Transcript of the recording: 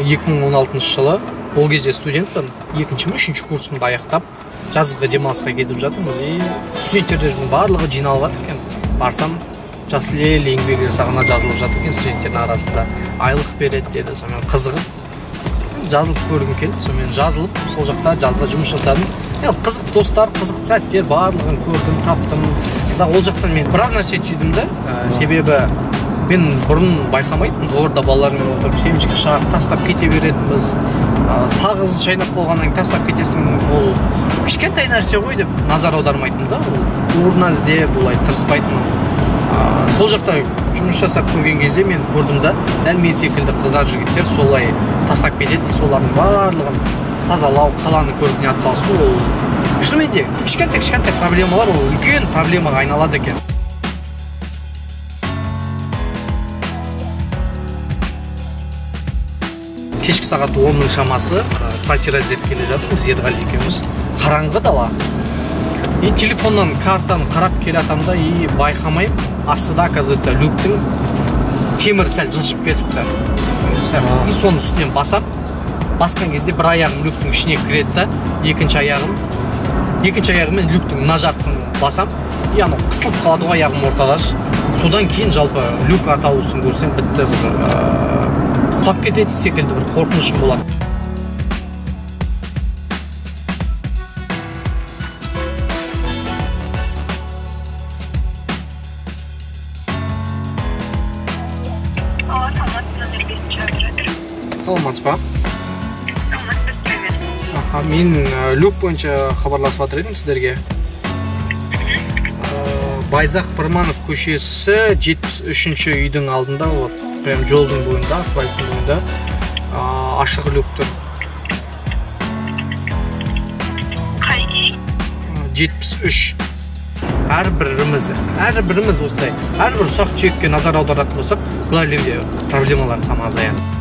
2016 жылы ол кезде студентпін, екінші ме үшінші курсымды аяқтап жазғы демалысқа кетіп жатырмыз. И студенттердің барлығы жиналып жатыр екен. Барсам, Жасыл ел еңбек жасағына жазылып жатыр екен студенттердің арасында. Айлық береді деді. Сонымен қызығып жазылып көргім келді. Сонымен жазылып, сол жақта жазда жұмыс жасадым. Енді қызық достар, қызық сәттер барлығын көрдім, таптым. Бірақ ол жақтан мен біраз нәрсе түйдім да. Себебі мен бұрын байқамайтын, дворда балалармен отырып семечка шағып тастап кете беретінбіз. Сағыз шайнап болғаннан кейін тастап кетесің, ол кішкентай нәрсе ғой деп назар аудармайтын да, ол орнына іздеп олай тырыспайтынмын. Сол жақта жұмыс жасап көрген кезде мен көрдім да, дәл мен секілді қыздар жігіттер солай тастап кетеді, солардың барлығын тазалау, қаланы көркіне атсалысу, ол шынымен де кішкентай кішкентай проблемалар ол үлкен проблемаға айналады екен. Кешкі сағат 10-ның шамасы, квартира іздеп келе жатырмыз Ерғали екеуміз. Қараңғы дала. И телефоннан картаны қарап келе жатамын да, и байқамаймын, астыда, оказывается, люктің темірі сәл жылжып кетіпті. И соның үстінен басам. Басқан кезде бір аяғым люктің ішіне кіреді да, екінші аяғыммен люктің мына жартысын басам, и анау қысылып қалады ғой аяғым ортада. Содан кейін жалпы люк атаулысын көрсем бітті, бір құлап кететін секілді бір қорқынышым болады. Саламатсыз ба? Саламатсыз. Мен люк бойынша хабарласып жатыр едім сіздерге. Байзақ Пірманов көшесі 73-ші үйдің алдында, вот прям жолдың бойында, асфальттың бойында ашық люк тұр. Қай үй? 73. Әрбіріміз осындай, әрбір ұсақ түйекке назар аударатын болсақ, бұл әлемде проблемалардың саны азаяды.